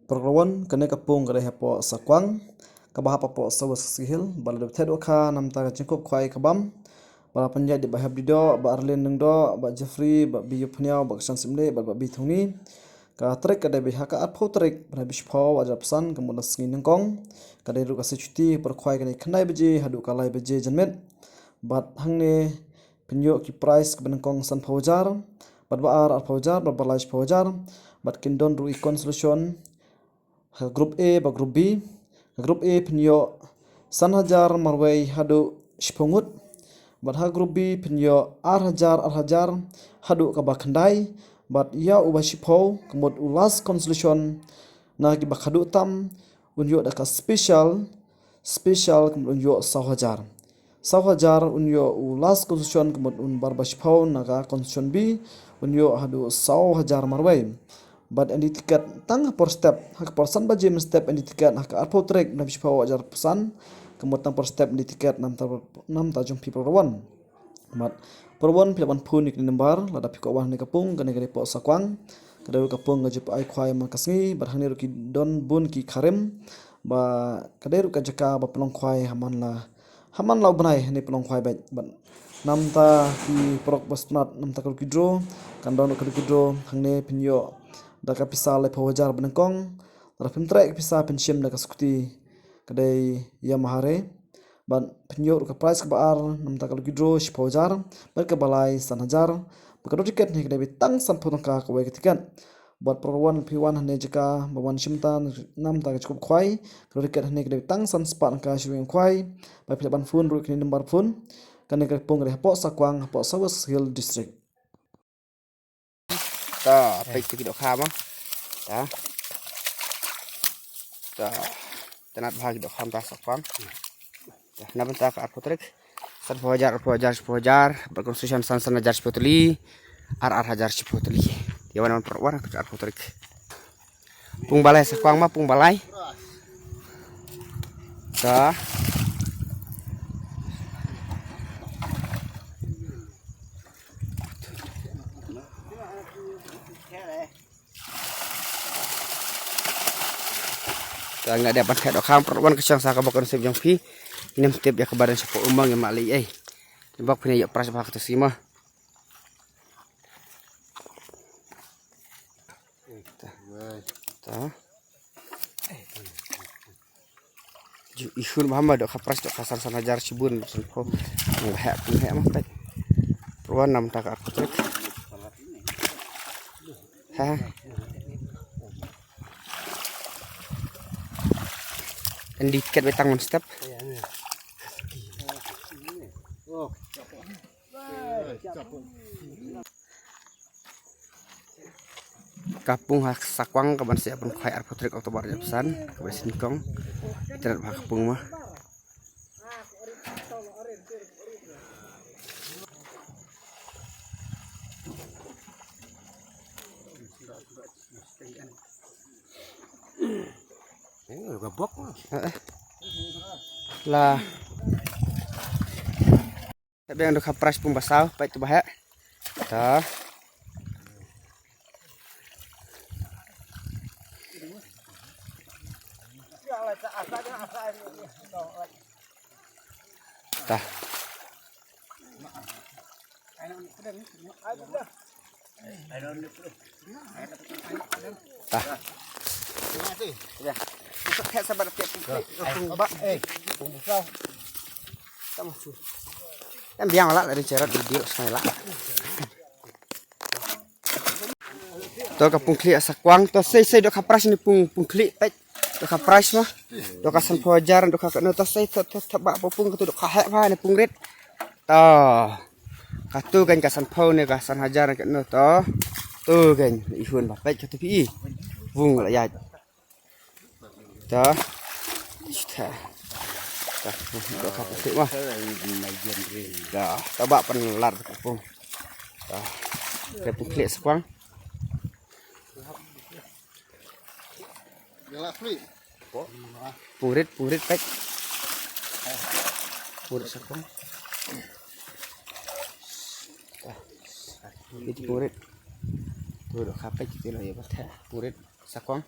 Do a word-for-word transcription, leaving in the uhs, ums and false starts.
Program kane ka pung ka dei hapoh Sakwang, kaba hap hapoh South Khasi Hills, ba la dep thet dohkha namta ka jingkup khwai ka bam, ba la pynjah dei Bah Hep Didoh, Bah Arlin Nengdoh, Bah Jeffrey, Bah Biyu Pniaw, Bah Kshan Simle, Bah, Bah Bi Thongni. Ka tarik ka dei bad ha ka arphew tarik, bad ha bishphew, arhajar arphew san, ka mut na sngi nyngkong. Ka dei ruh ka shisha shuti, por khwai kane khyndai baje, haduh ka lai baje janmiet. Bad hangne, pynïoh ki prize kaba nyngkong sanphew hajar, bad ba ar arphew hajar, bad ba lai shiphew hajar, bad kin don ruh i consolation, ha group A, bad group B, ha group A pynïoh san hajar marwei haduh shiphew ngut, bad ha group B pynïoh ar hajar, ar hajar, haduh kaba khyndai, bad ïa uba shiphew, ka mut u last consolation, na kiba khadduh tam, un ïoh da ka special, special, ka mut un ïoh saw hajar. Saw hajar un ïoh u last consolation, ka mut un bar ba shiphew na ka consolation B, un ïoh haduh saw hajar marwei. Bad ynda i tiket tang ha por step, ha ka por san baje mynstep ynda i tiket ha ka arphew tarik, na bishphew arhajar arphew san, ka mut tang por step ynda i tiket namta, namta jong phi por wan. Mat, por wan phi lah ban phone ïa kine ki number, lada phi kwah wan hangne ka pung, kane ka dei hapoh Sakwang, ka dei ruh ka pung ka jingpynïaid khwai man ka sngi, bad hangne ruh ki don bun ki kharim, ba ka dei ruh ka jaka ba pynlong khwai ha man la, ha man la u bnai hangne pynlong khwai bad, bad namta ki paralok ba sngewtynnat namta ka lucky draw, kan don ruh ka lucky draw, hangne pynïoh da ka pisa laiphew hajar ba nyngkong, lada phim treh ka pisa pynshim da ka scooty, ka dei Yamaha re. Bad pynïoh ruh ka prize kaba ar, namta ka lucky draw shiphew hajar, bad kaba lai san hajar, bad ka dor tiket hangne ka dei beit tang sanphew tyngka kawei ka tiket. Bad por wan phi wan hangne jaka, ba wan shim ta, namta ka jingkup khwai, ka dor tiket hangne ka dei beit tang san spah tyngka shi weng khwai, bad phi lah ban phone ruh ïa kine ki number phone, kane ka pung ka dei hapoh Sakwang, hapoh South Khasi Hills District. Ta, peit tu ki dohkha ma. Ta. Ta. Tynnat bha ki dohkha mynta Sakwang. Ta, na bynta ka arphew tarik. Sanphew hajar, arphew hajar, shiphew hajar. Bad consolation san, san hajar shiphew tylli. Ar, ar hajar shiphew tylli. Ïa wan, wan, wan, ka arphew tarik. Pung balai Sakwang ma, pung balai. Ta. Ta, nga dep ban khet dohkha, por wan ka shong sa ka bok ka nusip jong phi. Ngim tip ïa kaba don shapoh umang ïa ma lei ei. Bok phi ne ïa prize ba ka tu sima. Ta. Ta. Ju ihun ba hamba dohkha prize dohkha san, san hajar shibun sanphew. Ba heh pun heh ma peit. Por wan namta ka arphew tarik. Ha. Ynda i tiket beit tang mynstep. Ka pung ha Sakwang kaban sa ïa pynkhwai arphew tarik October arhajar arphew san, kaba dei sngi nyngkong. Tynnat bha ka pung ma. Eh, ka bok ma. Eh, eh. La. Te biang dohkha prize pung ba saw, peit tu ba heh. Ta. Ta. Ta. Em biang la, la ri cherot di dia, usai la. To ka pung khlieh Sakwang, to sei sei dohkha prize ne pung, pung khlieh peit. Dohkha prize ma. Dohkha sanphew hajar, dohkha kano to sei to, to, to ba pung katu dohkha heh ba ne pung rit. To. Katu kan ka sanphew ne ka san hajar kano to. To kan ihun ba peit katu phi. Bung la ïaid. Ta. Ta. Ta, dohkha pung khlieh ma. Ta, ta ba pynlad ka pung. Ta. Ka pung khlieh Sakwang. Pung rit, pung rit peit. Pung rit Sakwang. Ta. Rit pung rit. Tu dohkha peit kito la ïa ba ta. Pung rit Sakwang.